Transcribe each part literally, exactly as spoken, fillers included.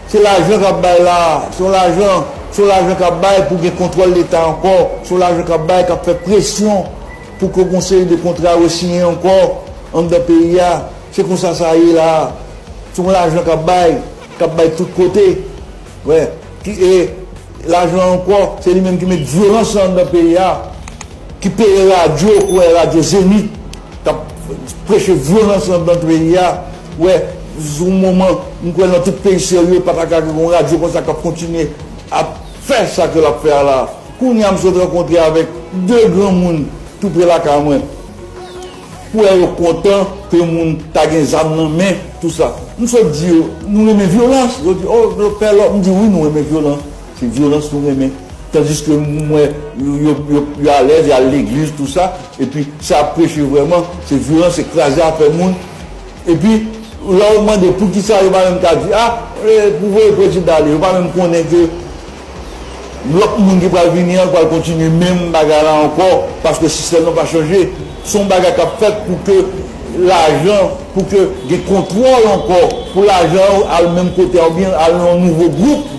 Se lajan k ap bay la, se yon lajan, se yon lajan k ap bay pou gen kontwòl Leta ankò, se yon lajan k ap bay k ap fè presyon pou ke gon seri de kontra yo siyen ankò anndan peyi a. Se konsa sa ye la. Se yon lajan k ap bay, k ap bay tout kote. Wè, ki, e lajan ankò, se li menm ki met vyolans anndan peyi a, ki peye radyo, ou wè radyo Zenith, k ap preche vyolans anndan peyi a. Ou wè, sou moman, m kwè nan tout peyi serye, pa ta ka gen yon radyo konsa k ap kontinye ap fè sa ke l ap fè a la. Kounye a, m sot rankontre avèk de granmoun tou pre lakay mwen. Pou wè yo kontan ke moun ta gen zam nan men, tou sa. M sot di yo, nou renmen vyolans? Yo di, oh, yo pè lòt. M di, wi, nou renmen vyolans. Se vyolans nou renmen. Tandiske m wè yo, yo, yo, yo alèz, y al legliz, tou sa. Epi sa ap preche vrèman, se vyolans, se kraze afè moun. Epi, lè w mande poukisa yo pa menm ka di, ah, e, pou voye prezidan ale, yo pa menm konnen ke lòt moun ki pral vini an pral kontinye menm bagay la ankò, paske sistèm nan pa chanje. Se yon bagay k ap fèt pou ke lajan, pou ke gen kontwòl ankò, pou lajan al menm kote a oubyen al nan yon nouvo gwoup.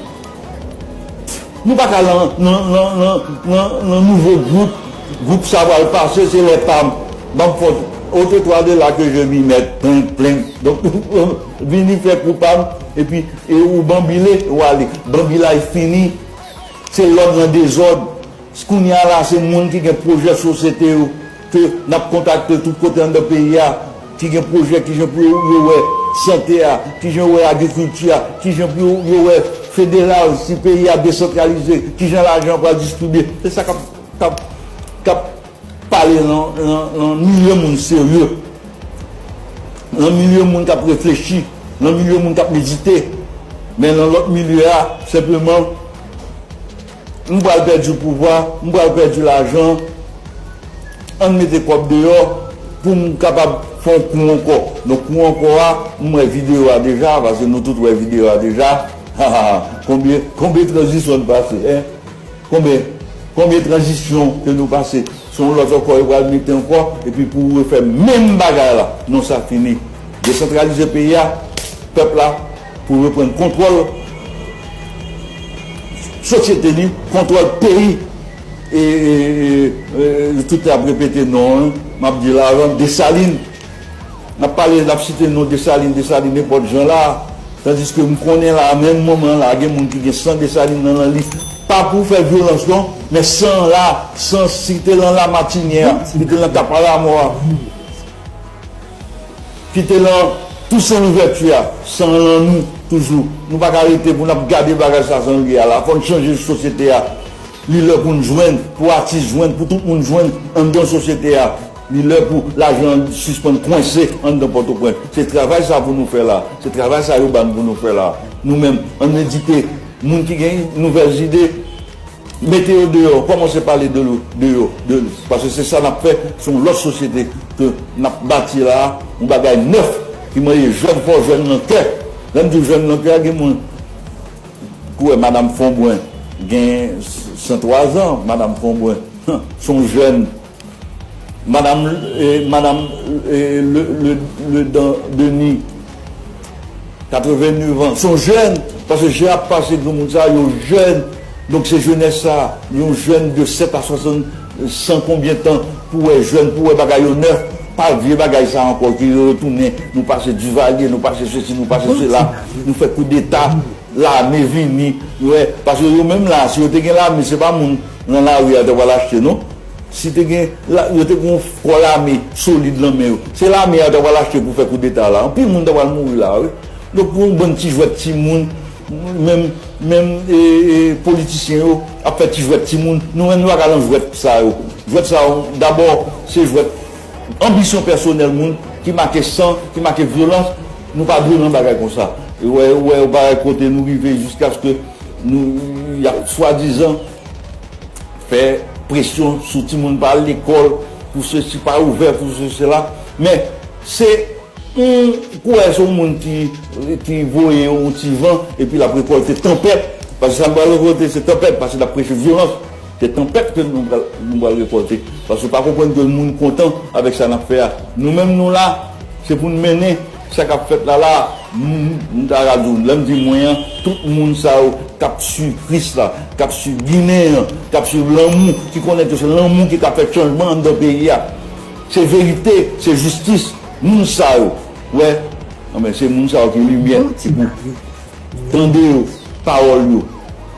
Nou pa ka nan, nan, nan, nan, nan, nan nouvo gwoup. Gwoup sa pral pase, se lè pa m. Ban m fòs. Ôte-toi de là que je m'y mette, plenk, plenk. Donk, vini fè kou pa m, epi, e ou banbile, ou ale. Banbilay fini. Se lòd nan dezòd. Kounye a la, se moun ki gen pwojè sosyete yo ke n ap kontakte tout kote anndan peyi a, ki gen pwojè, kijan pou yo, yo wè sante a, kijan yo wè agrikilti a, kijan pou yo, yo wè federal, si peyi a desantralize, kijan lajan an pral distribye. Se sa k ap, k ap, k ap pale nan, nan, nan milye moun serye, nan milye moun k ap reflechi, nan milye moun k ap medite. Men nan lòt milye a, senpleman, m pral pèdi pouvwa, m pral pèdi lajan, ann mete kòb deyò pou m kapab fè yon kou ankò. Donk, kou ankò a, m wè videyo a deja, paske nou tout wè videyo a deja. Konbyen, konbyen tranzisyon n pase, en? Konbyen, konbyen tranzisyon ke nou pase? Se yon lòt ankò, yo pral mete ankò, epi pou refè menm bagay la. Non, sa fini. Desantralize peyi a, pèp la, pou reprann kontwòl sosyete li, kontwòl peyi. E, e, e, e, tout ap repete non an, m ap di l avan, Desalin. N ap pale, n ap site non Desalin, Desalin nenpòt jan la. Tandiske m konnen la, menm moman la, gen moun ki gen san Desalin nan, nan li. Pa pou fè vyolans non, men san la, san si te lan Lamatinyè a, si te lan Tapalamò a, ki te lan Tousen Louvèti a, san lan nou toujou. Nou pa ka rete pou n ap gade bagay sa jan l ye a la. Fò n chanje sosyete a. Li lè pou n jwenn, pou atis jwenn, pou tout moun jwenn anndan sosyete a. Li lè pou lajan an sispann kwense anndan Pòtoprens. Se travay sa pou nou fè la. Se travay sa yo ba n pou nou fè la. Nou menm, ann medite. Moun ki gen nouvèl zide, mete yo deyò. Kòmanse pale de yo, de yo, de yo. Paske se sa n ap fè, se yon lòt sosyete ke n ap bati la a, yon bagay nèf ki mande jèn fò, jèn nan kè. Lè m di w jèn nan kè, gen moun Ou wè, Madanm Fonbwen gen san twa zan, Madanm Fonbwen, se yon jèn. Madanm, eh, Madanm, eh, le, le, le Dan Denis, katrevennnèf an, se yon jèn. Paske jan ap pase granmoun sa, yo jèn. Donk, se jenès sa, yon jèn de sèt a swasant, san konbyen tan, pou wè jèn, pou wè bagay yo nèf. Pa vye bagay sa ankò ki retounen. Nou pase Divalye, nou pase sesi, nou pase sela, nou fè koudeta. Lame vini, wè, paske yo menm la, si yo te gen lame, se pa moun nan lari a yo ta pral achte, non. Si te gen, la, yo te gen yon kò lame solid nan men yo. Se lame a yo ta pral achte pou fè koudeta la. Anpil moun ta pral mouri la, wi. Donk, pou yon bann ti jwèt timoun, menm, menm, e, e, politisyen yo ap fè ti jwèt timoun, nou menm nou pa ka nan jwèt sa yo. Jwèt sa yo, dabò, se jwèt anbisyon pèsonèl moun ki make san, ki make vyolans, nou pa dwe nan bagay konsa. E wè, wè, yon bagay kote nou rive jiskaske nou, y ap swadizan fè presyon sou timoun pa al lekòl, pou sesi pa ouvè, pou sesi sela. Men, se yon, ou wè, se yon moun ki, ki voye yon ti van, epi l ap rekòlte tanpèt. Paske sa n pral rekòlte, se tanpèt, paske l ap preche vyolans. Se tanpèt ke nou pral, nou pral rekòlte. Paske w pa konprann ke moun kontan avèk sa n ap fè a. Nou menm nou la, se pou n mennen, Sa k ap fèt la la, m, m ta ka di w, lè m di mwen an, tout moun sa yo k ap swiv Kris la, k ap swiv Ginen an, k ap swiv lanmou, ki konnen ke se lanmou ki ka fè chanjman anndan peyi a. Se verite, se jistis. Moun sa yo, wè, anben, se moun sa yo ki limyè, ki pou tande yo, pawòl yo.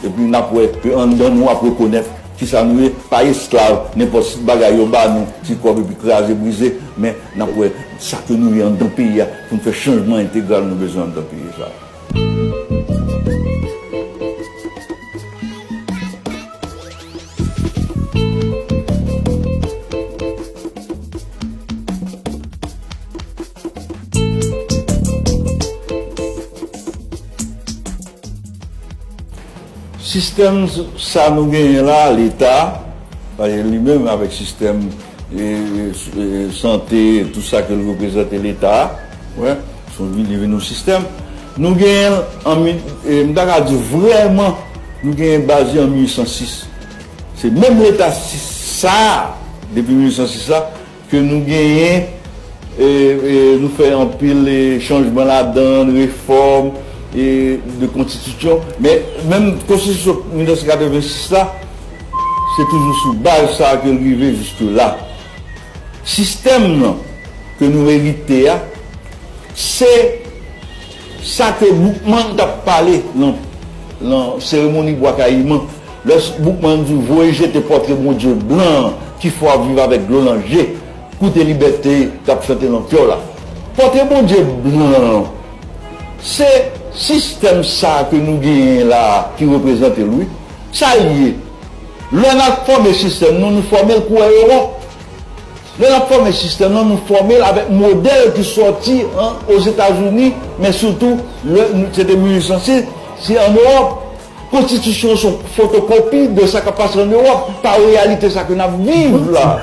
Epi n ap wè ke anndan nou ap rekonèt kisa nou ye, pa esklav nenpòt bagay yo ba nou, ti kòb epi kraze, brize, men n ap wè sa ke nou ye anndan peyi a, pou n fè chanjman entegral nou bezwen anndan peyi sa. Sistèm sa nou genyen la, Leta, li menm avèk sistèm e, e, sante, tout sa ke l reprezante Leta a, wè, se yon, li vin yon sistèm. Nou genyen l an mi-, e, m ta ka di vrèman, nou genyen baz li an mil uit san sis. Se menm Leta sis sa a, depi mil uit san sis la, ke nou genyen, e, e, nou fè anpil, e, chanjman ladan l, refòm, e, de konstitisyon. Men, menm konstitisyon mil nèf san katrevensis la, se toujou sou baz sa a ke l rive jiske la. Sistèm nan ke nou erite a, se sa ke Boukman t ap pale nan, nan seremoni Bwa Kayiman. Lè Boukman di, voye jete pòtre Bondye blan an ki fè w ap viv avèk dlo nan je, koute libète k ap chante nan kè w la. Pòtre Bondye blan an, se sistèm sa a ke nou genyen la a ki reprezante l, wi. Sa l ye. Lè n ap fòme sistèm nou, nou fòme l kouwè Ewòp. Lè n ap fòme sistèm nan, nou fòme l avèk modèl ki sòti an, Ozetazini, men sitou, lè, se te mil uit san sis, se an Ewòp. Konstitisyon se yon fotokopi de sa k ap pase an Ewòp, pa reyalite sa ke n ap viv la.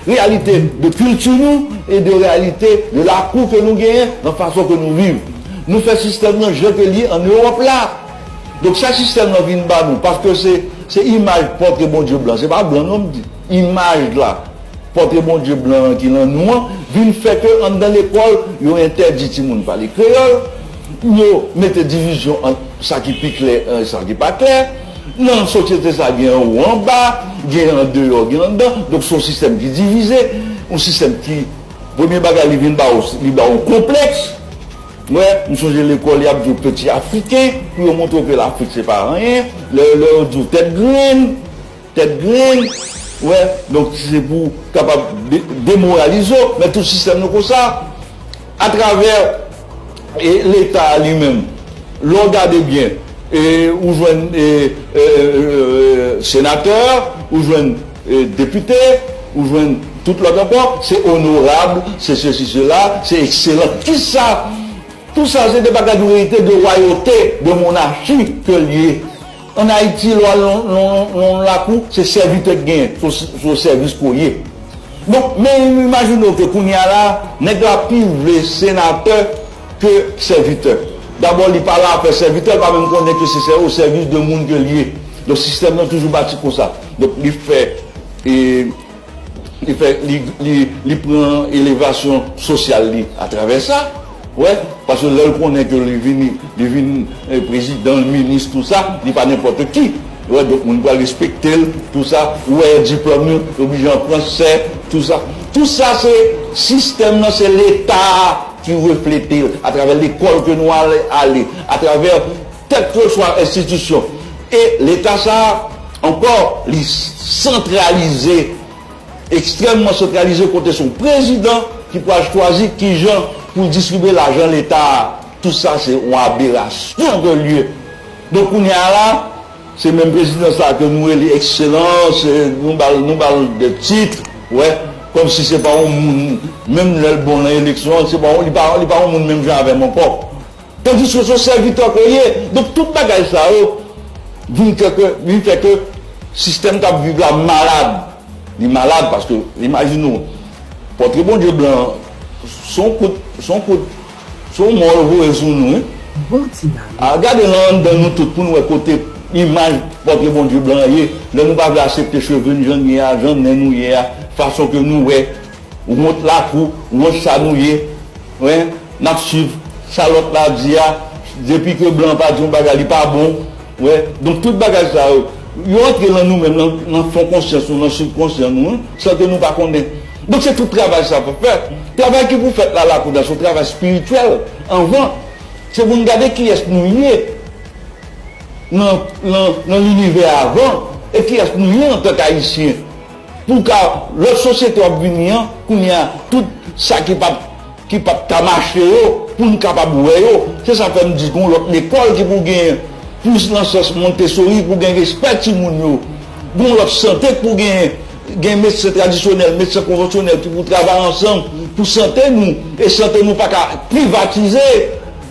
Reyalite de kilti nou e de reyalite de lakou ke nou genyen nan fason ke nou viv. Nou fè sistèm nan jan ke l ye an Ewòp la. Donk, sa sistèm nan vin ba nou, paske se, se imaj pòtre Bondye blan, se pa blan non m di, imaj la. Pòtre Bondye blan an ki nan nou an vin fè ke anndan lekòl, yo entèdi timoun pale kreyòl, yo mete divizyon ant sa ki pi klè e sa ki pa klè. Nan sosyete sa, gen anwo, anba, gen andeyò, gen anndan. Donk, se yon sistèm ki divize, yon sistèm ki, premye bagay, li vin ba w, li ba w yon konplèks. Wè, m sonje lekòl, y ap di w peti afriken, pou yo montre w ke Lafrik se pa anyen. Lè, lè yo di w tèt grenn, tèt grenn, wè, donk se pou kapab de-, demoralize w, men tout sistèm nou konsa, atravè, e, Leta a li menm. Lè w gade byen, e, ou jwenn, e, e, e, senatè, ou jwenn, e, depite, ou jwenn tout lòt ankò, se onorab, se sesi, sela, se ekselan. Kisa? Tou sa se de bagay nou erite de wayote, de monachi ke l ye. Ann Ayiti, lè w al nan, nan, nan, nan lakou, se sèvitè k genyen, se, se sèvis ke w ye. Donk, men imajine w ke kounye a la, nèg la pi vle senatè ke sèvitè. Dabò, li pa la fè sèvitè, l pa menm konnen ke se sè-, o sèvis de moun ke l ye. Donk, sistèm nan toujou bati konsa. Donk, li fè, e, li fè, li, li, li pran elevasyon sosyal li atravè sa. Wè, paske lè l konnen ke li vini, li vin, e, prezidan, minis, tou sa, li pa nenpòt ki. Wè, donk moun pral respekte l, tou sa. Ou wè diplòm yo, yo oblije an fransè, tou sa. Tou sa se sistèm nan, se Leta a ki reflete l atravè lekòl ke nou ale, ale, atravè kèlkeswa enstitisyon. E Leta sa a, ankò, li santralize, ekstrèmman santralize, kote se yon prezidan ki pral chwazi kijan pou l distribye lajan Leta a. Tou sa se yon aberasyon ke l ye. Donk, kounye a la, se menm prezidan sa a ke nou rele ekselans, e nou ba l, nou ba l de tit, wè, kòmsi se pa yon moun, menm lè l bon nan eleksyon an, se pa yon, li pa, li pa yon moun menm jan avè m ankò. Tandiske se yon sèvitè ke w ye. Donk, tout bagay sa yo vin fè ke, vin fè ke sistèm k ap viv la malad. Li malad paske, imajine w, pòtre Bondye blan an, se yon kout, se yon kout, se yon mò yo voye sou nou, wi. Bon ti bagay. A, gade nan anndan nou tout pou n wè kote imaj pòtre Bondye blan an ye. Lè nou pa vle aksepte cheve n jan n ye a, jan nen nou ye a, fason ke nou wè, wont lakou, wont sa nou ye. Wi. N ap swiv sa lòt la di a, depi ke blan pa di yon bagay, li pa bon. Wè, donk tout bagay sa yo, yo antre nan nou menm, nan, nan fon konsyans nou, nan sibkonsyans nou, wi, san ke nou pa konnen. Donk se tout travay sa pou fèt. Travay ki pou fèt la, la kounye a, se yon travay espirityèl anvan. Se pou n gade kiyès nou ye nan, nan, nan linivè a avan, e kiyès nou ye antank Ayisyen. Pou ka, lòt sosyete w ap vini an, kounye a, tout sa ki p ap, ki p ap ka mache yo, pou n kapab wè yo. Se sa fè m di gon lòt lekòl ki pou genyen, plis nan sans Montessori, pou gen respè timoun yo. Gon lòt sante pou genyen, gen medsen tradisyonèl, medsen konvansyonèl ki pou travay ansanm pou sante nou. E sante nou pa ka privatize.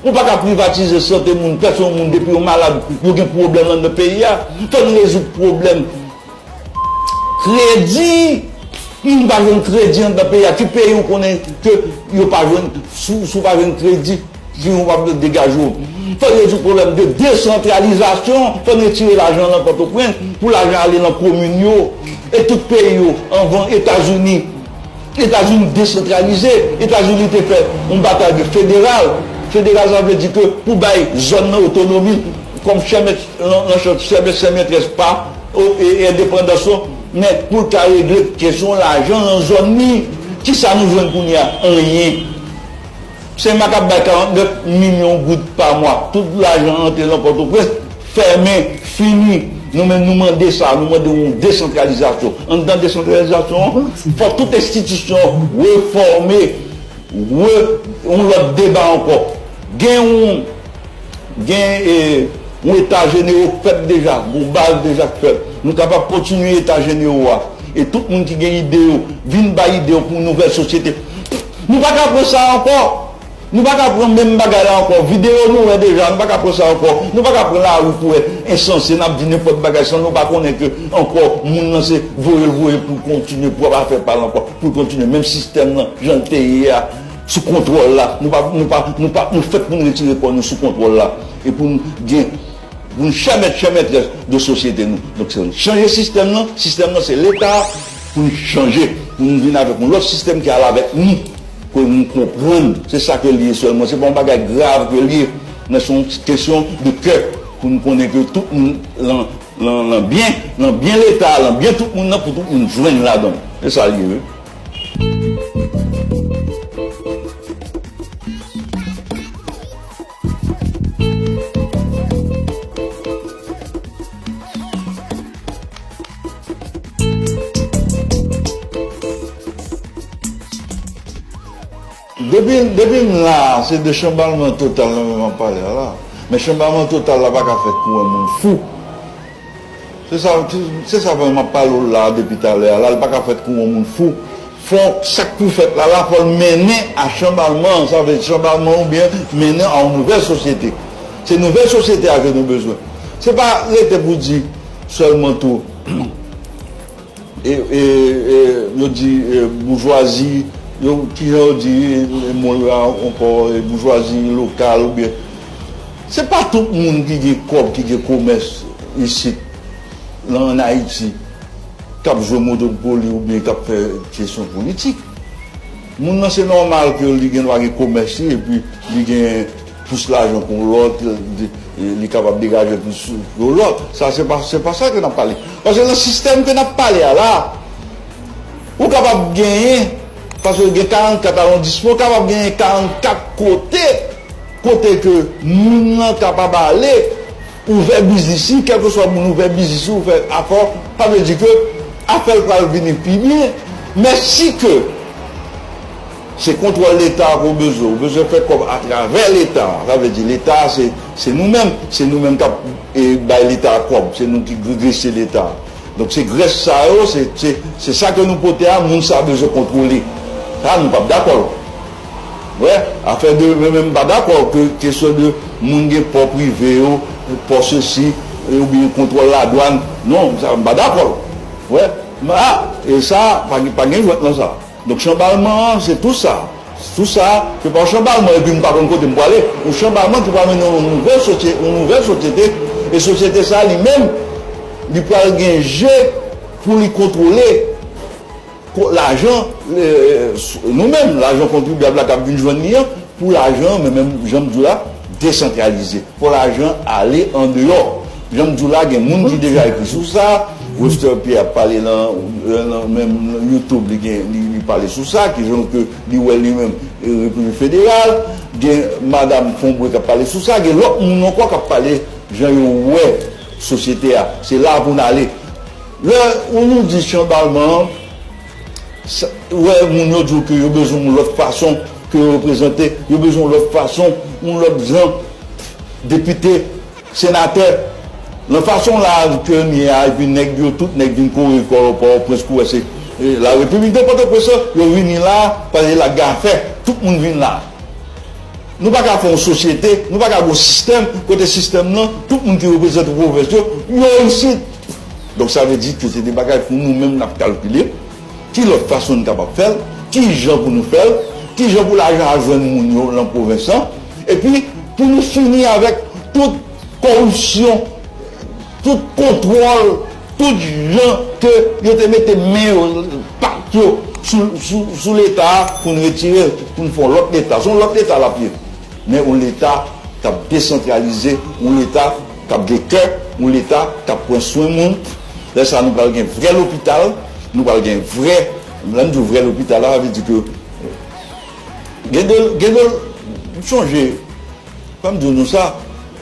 Ou pa ka privatize sante moun, pèsonn moun, depi yo malad, yo gen pwoblèm anndan peyi a. Fò n rezoud pwoblèm kredi. Moun pa jwenn kredi anndan peyi a. Ki peyi ou konnen ke yo pa jwenn, si w, si w pa jwenn kredi, ki ou p ap degaje w? Fò n rezoud pwoblèm de desantralizasyon. Fò n retire lajan nan Pòtoprens pou lajan ale nan komin yo. E tout peyi yo, anvan Etazini. Etazini desantralize. Etazini te fè yon batay de federal. Federal, sa vle di ke pou bay zòn nan otonomi, kòm chè mèt, nan, nan chè, chè mèt, chè mètrès pa, o, e, e endepandans yo, men pou l ka regle kesyon lajan nan zòn li. Kisa nou jwenn kounye a? Anyen. Senmak ap bay karannèf milyon goud pa mwa. Tout lajan antre nan Pòtoprens, fèmen, fini. Nou menm, nou mande sa, nou mande yon desantralizasyon. Anndan desantralizasyon an, fò tout enstitisyon refòme, re, yon lòt deba ankò. Gen yon, gen, e, yon eta jenero k fèt deja, gon baz deja k fèt. Nou kapab kontinye eta jenero a. E tout moun ki gen ide yo, vin bay ide yo pou yon nouvèl sosyete. Nou pa ka pran sa ankò. Nou pa ka pran menm bagay la ankò. Videyo nou wè deja, nou pa ka pran sa ankò. Nou pa ka pran lari pou wè ensanse, n ap di nenpòt bagay san nou pa konnen ke ankò moun nan se voye l voye pou l kontinye pwòp afè pa l ankò, pou l kontinye menm sistèm nan jan l te ye a, sou kontwòl la. Nou pa, nou pa, nou pa, nou fèt pou n retire kò nou sou kontwòl la. E pou n gen, pou n chè mèt, chè mètrès de sosyete nou. Donk se chanje sistèm nan. Sistèm nan se Leta pou n chanje, pou n vin avèk yon lòt sistèm ki al avèk nou. Ke nou konprann, se sa ke l ye sèlman. Se pa yon bagay grav ke l ye, men se yon kesyon de kè. Pou nou konnen ke tout moun lan, lan, lan byen, lan byen Leta, lan byen tout moun nan, pou tout moun jwenn ladan l. Se sa l ye, wi. Depi, depi m la, se de chanbalman total nan men m ap pale a la. Men chanbalman total la pa ka fèt pou yon moun fou. Se sa, se sa fè m ap pale w la depi talè a la, li pa ka fèt pou yon moun fou. Fò sa k pou fèt la, la fò l mennen a chanbalman, sa vle di chanbalman oubyen mennen a yon nouvèl sosyete. Se nouvèl sosyete a ke nou bezwen. Se pa rete pou di sèlman tou, e, e, e, yo di, e, boujwazi, yo, kijan yo di, e, mo yo a ankò, e, boujwazi lokal oubyen. Se pa tout moun ki gen kòb, ki gen komès isit, lan, ann Ayiti, k ap jwe Monopoli oubyen k ap fè kesyon politik. Moun nan, se nòmal ke li gen dwa gen komès li, epi li gen plis lajan ke yon lòt, li, li kapab degaje plis ke lòt. Sa, se pa, se pa sa ke n ap pale. Paske nan sistèm ke n ap pale a la, ou kapab genyen, paske gen karannkat awondisman, ou kapab genyen karannkat kote, kote ke moun nan kapab ale, ouvè biznis li, kèlkeswa moun ouvè biznis li, ou fè akò, sa vle di ke afè l pral vini pi byen. Men si ke se kontwòl Leta ke w bezwen, ou bezwen fè kòb atravè Leta, sa vle di Leta se, se nou menm, se nou menm k ap, e, bay Leta kòb, se nou ki gre-, grese Leta. Donk se grès sa yo, se, se, se sa ke nou pote a, moun sa bezwen kontwole. Sa nou p ap dakò. Wè, afè de, men, men m pa dakò ke kesyon de moun gen pò prive yo, pò sesi, e, oubyen kontwòl ladwàn. Non, sa m pa dakò. Wè, m, a, e sa, pa gen, pa gen jwèt nan sa. Donk chanbalman an, se tou sa. Tou sa, se pa yon chanbalman epi m pa konn kote m prale. Yon chanbalman ki pral mennen yon nouvèl sosye-, yon nouvèl sosyete. E sosyete sa li menm, li pral gen je pou li kontwole ko-, lajan, e, nou menm, lajan kontribyab la k ap vin jwenn li an, Pou lajan, men menm jan m di w la, desantralize. Fò lajan ale andeyò. Jan m di w la, gen moun ki deja ekri sou sa. Webster Pierre ap pale nan, nan menm YouTube, li gen, li, li pale sou sa, ki jan ke li wè li menm, e, Repiblik Federal. Gen Madam Fombrun k ap pale sou sa. Gen lòt moun ankò k ap pale jan yo wè sosyete a. Se la pou n ale. Lè ou nou di chanbalman an, sa, ou wè moun yo di w ke yo bezwen yon lòt fason ke yo reprezante, yo bezwen yon lòt fason, yon lòt jan, depite, senatè. Nan fason la ke n ye a, epi nèg yo, tout nèg vin kore kò yo Pòtoprens, kou wè se, e, la Repiblik de Pòtoprens, yo vini la, paske la gen afè, tout moun vin la. Nou pa ka fè yon sosyete, nou pa ka gen yon sistèm, kote sistèm nan, tout moun ki reprezante pwovens yo, yo isit. Donk, sa vle di ke se de bagay pou nou menm n ap kalkile, ki lòt fason n kapab fè l, ki jan pou nou fè l, ki jan pou lajan a jwenn moun yo nan pwovens lan, epi pou nou fini avèk tout koripsyon, tout kontwòl, tout jan ke yo te mete men yo, pat yo sou, sou, sou Leta a pou n retire l, pou n fè yon lòt Leta. Se yon lòt Leta l ap ye. Men yon Leta k ap desantralize, yon Leta k ap gen kè, yon Leta k ap pran swen moun. Lè sa a, nou pral gen vrè lopital, nou pral gen vrè, lè m di w vrè lopital la, sa vle di ke gen de, gen de, m sonje, fò m di nou sa,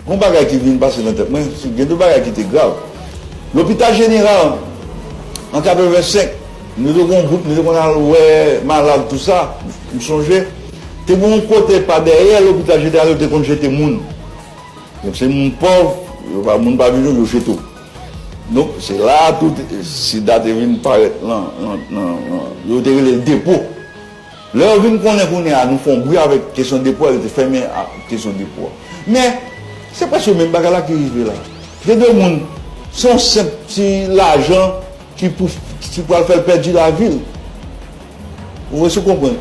gon bagay ki vin pase nan tèt mwen, gen de bagay ki te grav. Lopital Jeneral, an katrevensenk, nou te gon gwoup, nou te konn al wè malad, tou sa, m sonje, te gon yon kote pa dèyè Lopital Jeneral, yo te konn jete moun. Donk, se moun pòv, yo pa, moun pa vin jwenn, yo jete w. Donk, se la a tou sida te vin parèt lan, lan, lan, lan, yo te rele l depo. Lè yo vin konnen kounye a, nou fè yon bri avèk kesyon depo a, yo te fèmen a, kesyon depo a. Men, se prèske menm bagay la ki rive la. Gen de moun, se yon senp ti lajan ki pou, ki pral fè l pèdi lavi l. Ou wè, si w konprann.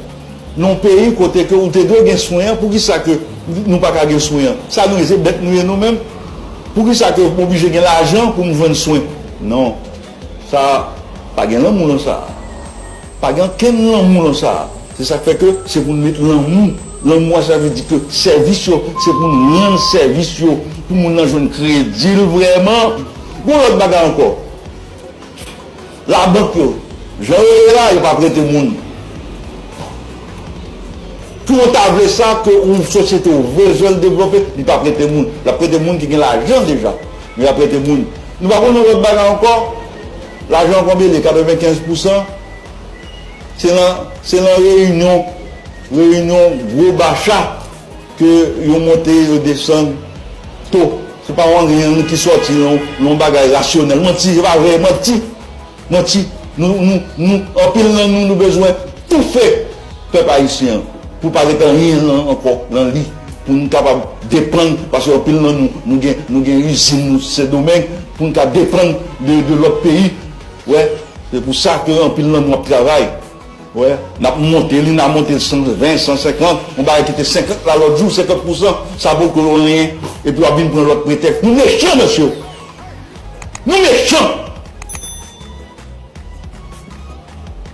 Nan yon peyi kote ke ou te dwe gen swen an, poukisa ke nou pa ka gen swen an? Sa nou ye, se bèt nou ye nou menm? Poukisa ke m oblije gen lajan pou m jwenn swen? Non. Sa, pa gen lanmou nan sa. Pa gen ankenn lanmou nan sa. Se sa k fè ke se pou n met lanmou. Lanmou a, sa vle di ke sèvis yo, se pou n rann sèvis yo, pou moun nan jwenn kredi l vrèman. Gon lòt bagay ankò. Labank yo, jan yo ye la, yo pa prete moun. Pou w ta vle sa, ke yon sosyete w bezwen l devlope, li pa prete moun. L ap prete moun ki gen lajan deja. Men l ap prete moun. Nou pa konn yon lòt bagay ankò? Lajan an konbyen li? Katrevenkenz pousan. Se nan, se nan reyinyon, reyinyon gwo bacha ke yo monte, yo desann to. Se pa yon anyen ki sòti nan yon bagay rasyonèl. Manti, se pa vre, manti. Manti. Nou, nou, nou, anpil nan nou, nou bezwen toufe pèp ayisyen an pou pa ret anyen nan, ankò nan li. Pou nou kapab depann, paske anpil nan nou, nou gen, nou gen izin nou Sendomeng, pou nou ka depann de, de lòt peyi. Wè, se pou sa ke anpil nan nou ap travay. Wè, n ap monte li, n a monte l san ven, san senkant, yon bagay ki te senkant la lòt jou, senkant pousan, sa poko anyen, epi w ap vin pran lòt pretèks. Nou mechan, mesye! Nou mechan!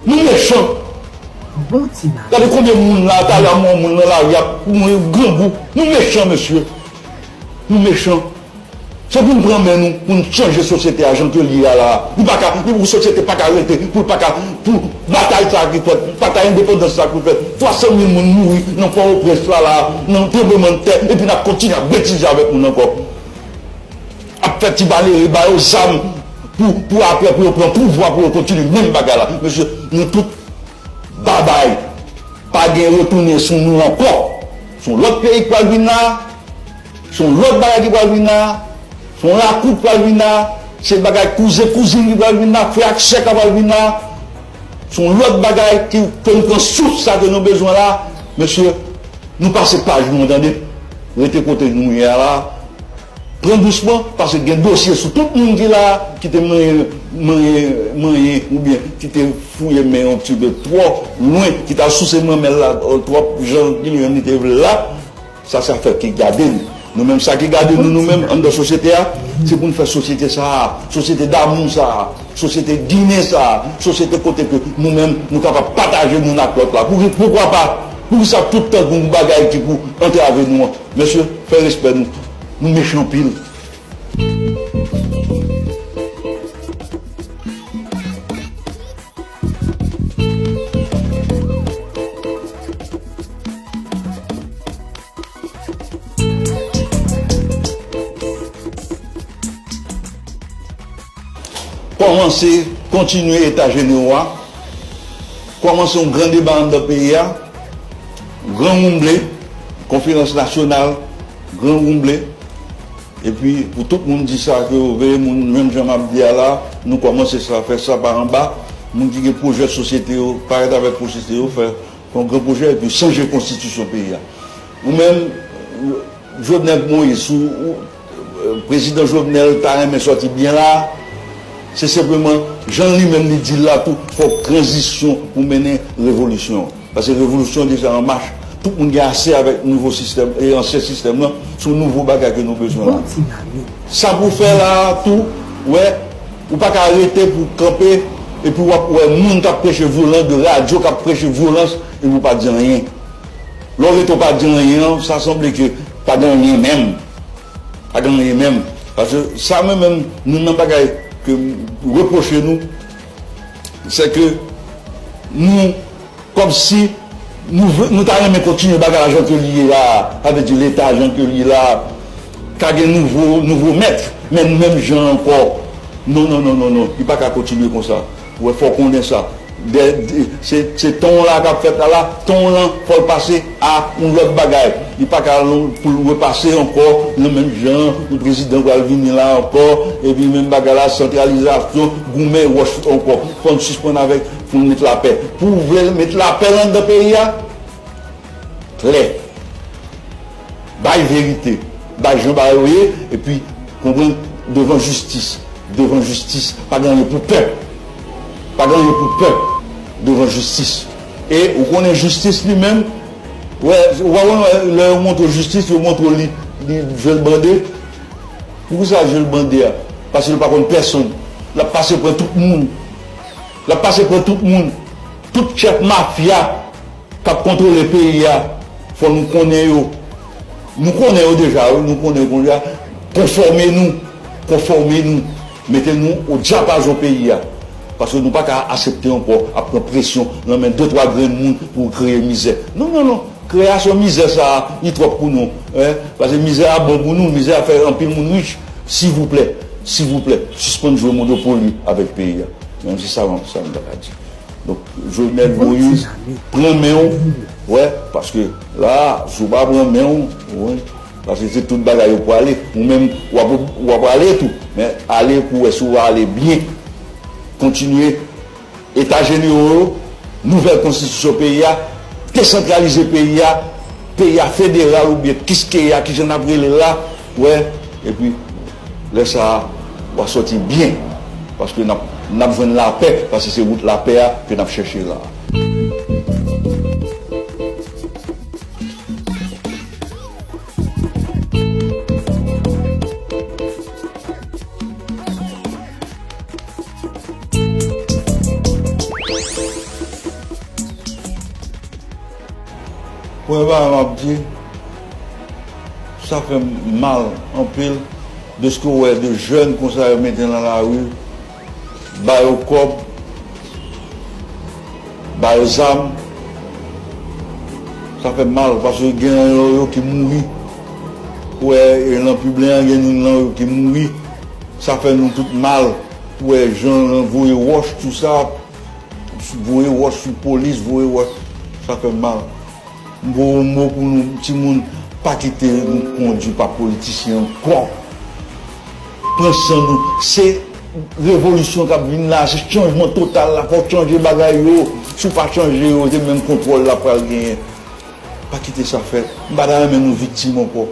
Nou mechan! Bon ti bagay. Gade konbyen moun la, talè a m wè yon moun nan lari ap mouri grangou. Nou mechan, mesye! Nou mechan! Se pou n pran men nou, pou n chanje sosyete a jan ke l ye a la. Li pa ka, li pou sosyete pa ka rete, pou l pa ka, pou batay sa a ki fèt, batay endepandans sa a ki fèt. Twa san mil moun mouri nan Pòtoprens la, la, nan tranblemanntè, epi n ap kontinye ap betize avèk moun ankò. Ap fè ti malere, ba yo zam pou, pou apre, pou yo pran pouvwa, pou yo kontinye menm bagay la. Mesye, nou tout babay. Pa gen retounen sou nou ankò. Se yon lòt peyi k pral vin la. Se yon lòt bagay ki pral vin la. Se yon lakou k pral vin la. Se bagay kouzen, kouzin ki pral vin la. Frè ak sè k pral vin la. Se yon lòt bagay ki, ke nou pran souf sa ke nou bezwen la. Mesye, nou pase paj nou, tande. Rete kote nou ye a la. Pran dousman, paske gen dosye sou tout moun ki la, ki te manyen, manyen, manyen, oubyen ki te fouye men yon ti pe twò lwen, ki t al souse manmèl la, twòp jan li menm li te vle la. Sa, sa fè ki gade nou. Nou menm, sa ki gade nou, nou menm, anndan sosyete a, se pou n fè sosyete sa a, sosyete damou sa a, sosyete ginen sa a, sosyete kote ke nou menm, nou kapab pataje youn ak lòt la. Pou, poukwa pa? Poukisa tout tan gon bagay ki pou antrave nou an? Mesye, fè respè nou. Nou mechan anpil. Kòmanse, kontinye eta jenero a, kòmanse yon gran deba anndan peyi a, gran woumble, konferans nasyonal, gran woumble, epi pou tout moun di sa ke yo veye moun, menm jan m ap di a la, nou kòmanse sa, fè sa pa anba, moun ki gen pwojè sosyete yo, parèt avèk pwojè sosyete yo, fè, fè yon gran pwojè, epi chanje konstitisyon peyi a. Ou menm, Jovenel Moïse, ou, ou, euh, prezidan Jovenel ta renmen sòti byen la, se senpleman, jan li menm li di l la tou, fòk tranzisyon pou mennen revolisyon. Paske revolisyon deja an mach. Tout moun gen ase avèk nouvo sistèm e ansyen sistèm nan. Se yon nouvo bagay ke nou bezwen la. Sa pou fè la a tou, wè, ou pa ka rete pou kanpe epi w ap wè moun k ap preche vyolans, de radyo k ap preche vyolans, epi w pa di anyen. Lè w rete w pa di anyen an, sa sanble ke pa gen anyen menm. Pa gen anyen menm. Paske sa mwen menm, youn nan bagay ke m repwoche nou, se ke nou, kòmsi nou vle, nou ta renmen kontinye bagay la jan ke li ye la, sa vle di Leta jan ke li ye la, ka gen nouvo, nouvo mèt, men menm jan ankò. Non, non, non, non, non, li pa ka kontinye konsa. Ou wè, fò w konnen sa. De, de, se, se ton la k ap fèt la, la, ton lan, fò l pase a yon lòt bagay. Li pa ka pou l repase ankò nan menm jan, yon prezidan pral vini la ankò, epi menm bagay la, santralizasyon, goumen wòch ankò. Fò n sispann avèk, fò n met lapè. Pou w vle met lapè anndan peyi a, klè. Bay verite. Bay jan bagay yo ye, epi konprann devan jistis. Devan jistis. Pa gen anyen pou pè. Pa gen anyen pou pè devan jistis. E ou konnen jistis li menm, wè, ou pa wè lè yo montre w jistis, yo montre w li, li jwe l bande. Poukisa l jwe l bande a? Paske l pa konn pèsonn. L ap pase pran tout moun. L ap pase pran tout moun. Tout chèf mafya k ap kontwole peyi a, fò nou konnen yo. Nou konnen yo deja, wi, nou konnen yo deja. Konfòme nou, konfòme nou. Mete nou o dyapazon peyi a. Paske nou pa ka aksepte ankò ap pran presyon nan men de twa grenn moun pou kreye mizè. Non, non, non. Kreyasyon mizè sa a, li twòp pou nou. Hein? Paske mizè a bon pou nou, mizè a fè anpil moun rich. Silvouplè, silvouplè, sispann jwe Monopoli avèk peyi a. Menm se sa, sa m ta ka di. Donk, Jovenel Moïse, pran men w, wè, paske la, si w pa pran men w, wè, paske se tout bagay yo prale, ou menm, w ap, w ap ale tou, men ale pou w wè si w ale byen. Kontinye, eta jenero yo, nouvèl konstitisyon peyi a, desantralize peyi a, peyi a federal oubyen kiskeya, kijan n ap rele l la, wè, epi lè sa a, w a sòti byen, paske n ap, n ap jwenn lapè, paske se wout lapè a ke n ap chèche la a. Premye bagay m ap di, sa fè m mal anpil, dèske w wè de jèn konsa yo mete nan lari, ba yo kòb, ba yo zam, sa fè m mal, paske gen nan yo ki mouri. Ou wè, e nan Piblen an, gen youn nan yo ki mouri. Sa fè nou tout mal. Ou wè, jan yo voye wòch, tou sa, voye wòch sou polis, voye wòch, sa fè m mal. M voye yon mo pou nou, timoun, pa kite nou kondui pa politisyen ankò. Pran san nou. Se revolisyon k ap vin la, se chanjman total la. Fò w chanje bagay yo. Si w pa chanje yo, se menm kontwòl la pral genyen. Pa kite sa fèt. M pa ta renmen nou viktim ankò.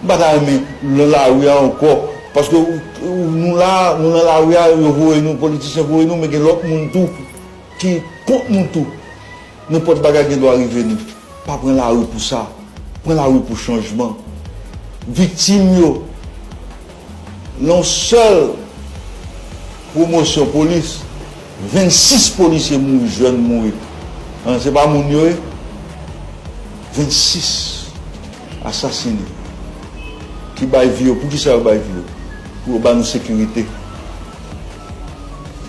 M pa ta renmen nan lari a ankò. Paske ou, ou, nou la, nou nan lari a, yo voye nou, politisyen voye nou, men gen lòt moun tou ki kont nou tou. Nenpòt bagay gen dwa rive nou. Pa pran lari pou sa. Pran lari pou chanjman. Viktim yo, nan yon sèl pwomosyon polis, vennsis polisye mouri, jèn mouri. An, se pa moun yo ye? vennsis asasinen ki bay vi yo. Poukisa yo bay vi yo? Pou yo ba nou sekirite.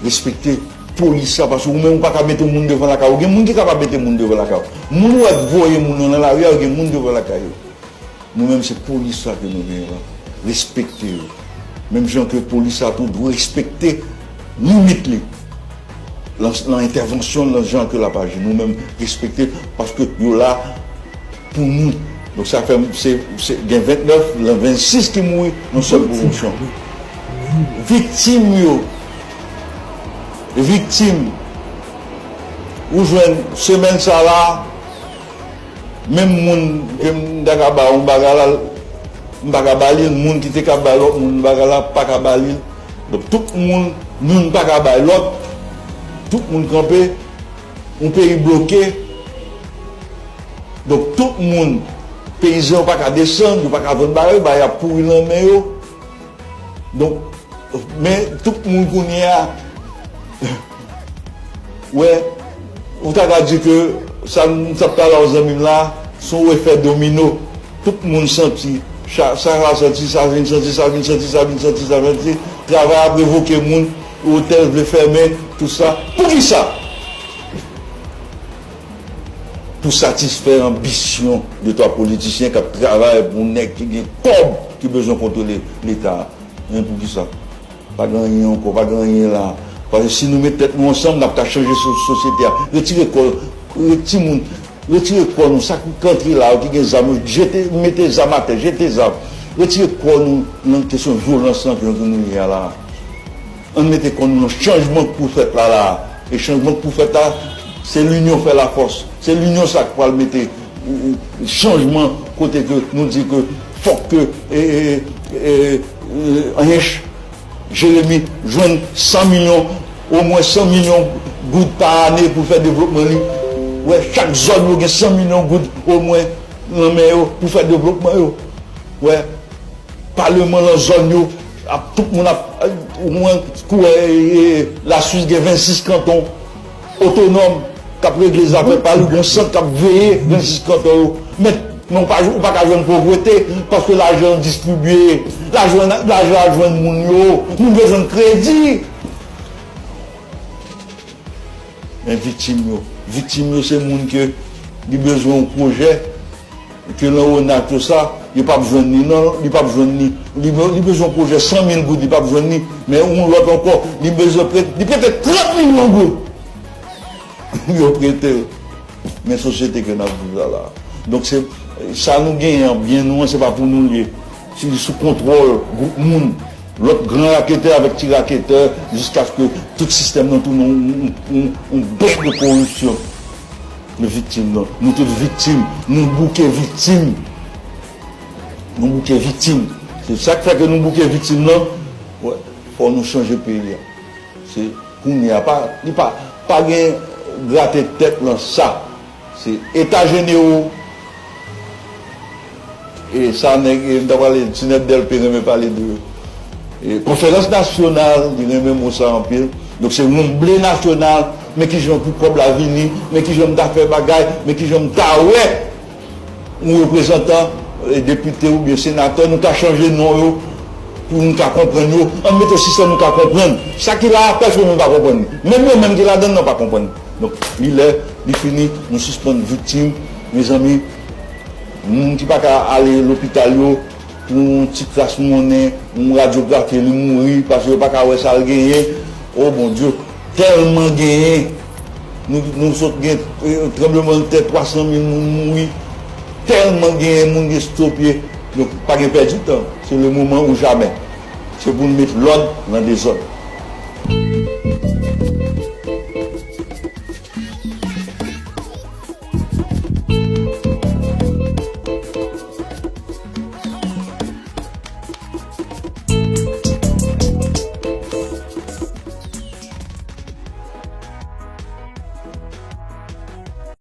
Respekte polis la, paske ou menm ou pa ka mete yon moun devan lakay ou. Gen moun ki kapab mete moun devan lakay ou. Moun ou wè k voye moun nan lari a, yo gen moun devan lakay yo. Nou menm se polis la ke nou genyen la. Respekte yo. Menm jan ke polis la tou dwe respekte limit li. Lan, lan entèvansyon, lan jan ke l ap aji. Nou menm respekte l paske yo la pou nou. Donk sa fè se, se gen ventnèf, lan vennsis ki mouri nan sèl pwomosyon. Viktim yo, viktim, ou jwenn semèn sa la, menm moun ke m ta ka ba yon bagay la, m pa ka ba li l, moun ki te ka ba lòt moun bagay la, pa ka ba li l. Donk, tout moun, youn pa ka bay lòt, tout moun kanpe, yon peyi bloke. Donk, tout moun, peyizan yo pa ka desann, yo pa ka vann bagay, bagay ap pouri nan men yo. Donk, men tout moun kounye a, wè, ou ta ka di ke sa m t ap pale a zanmi m la, se yon efè domino. Tout moun santi, sa, sa, sa santi, sa vin santi, sa vin santi, sa vin santi, sa vin santi. Travay ap revoke moun, otèl vle fèmen, tout sa. Poukisa? Pou satisfè anbisyon de twa politisyen k ap travay pou nèg ki gen kòb ki bezwen kontwole Leta. Men poukisa? Pa gen anyen ankò, pa gen anyen la. Paske si nou met tèt nou ansanm, n ap ka chanje so-, sosyete a. Retire kò, re-, timoun, retire kò nou, sa k antre la yo, ki gen zam yo, jete, mete zam atè, jete zam. Retire kò nou nan kesyon vyolans lan ke nou ye a la. Ann mete kò nou nan chanjman k pou fèt la, la. E chanjman k pou fèt la, se linyon fè lafòs. Se linyon sa k pral mete chanjman kote ke nou di ke fòk ke, e, e, e, e, anyen ch-, Jeremi jwenn san milyon, omwen san milyon goud pa ane pou fè devlopman li. Wè, chak zòn yo gen san milyon goud omwen nan men yo pou fè devlopman yo. Wè, paleman lan zòn yo, ap, tout moun ap, omwen, kou, e, e, Laswis gen vennsis kanton otonòm k ap regle zafè pa yo, gen yon sant k ap veye vennsis kanton yo. Men, men ou pa, ou pa ka jwenn povrete, paske lajan an distribye, lajan, lajan an jwenn moun yo, moun yo jwenn kredi. Men viktim yo, viktim yo se moun ke li bezwen yon pwojè, ke lan ONAC yo sa, yo p ap jwenn li, non, li p ap jwenn li. Li, be-, li bezwen yon pwojè san mil goud, li p ap jwenn li. Men yon lòt ankò, li bezwen prete, li prete trant milyon goud. Yo prete l. Men sosyete ke n ap viv la, la. Donk, se, sa nou genyen an, byen nou an, se pa pou nou l ye. Se li sou kontwòl gwoup moun, lòt gran raketè avèk ti raketè, jiskaske tout sistèm nan tounen yon, yon, yon, yon bèk de koripsyon. Men viktim nan, nou tout viktim, nou bouke viktim. Nou bouke viktim. Se sa k fè ke nou bouke viktim nan. Wè, fò nou chanje peyi a. Se kounye a, pa, li pa, pa gen grate tèt lan sa. Se eta jenewo. E sa nèg, e m ta pale, ti nèg Dèlpe renmen pale de, e, konferans nasyonal, li renmen mo sa anpil. Donk se wonmble nasyonal, men kijan pou kòb la vini, men kijan m ta fè bagay, men kijan m ta wè yon reprezantan, e, depite oubyen senatè, nou ta chanje non yo pou nou ka konprann yo. Ann mete yo sou sèn nou ka konprann. Sa ki la a, pèsonn pa konprann li. Menm yo menm ki ladan l nan pa konprann li. Donk, li lè, li fini, nou sispann viktim. Mezanmi, moun ki pa ka ale lopital yo pou yon ti kras monnen, yon radyografi, li mouri paske yo pa ka wè sa l genyen. O Bondye, tèlman genyen. Nou, nou sot gen, eh, tranblemanntè, twa san mil moun mouri. Tèlman genyen moun gen stopye. Donk, pa gen pèdi tan. Se le moman ou jamè. Se pou n met lòd nan dezòd.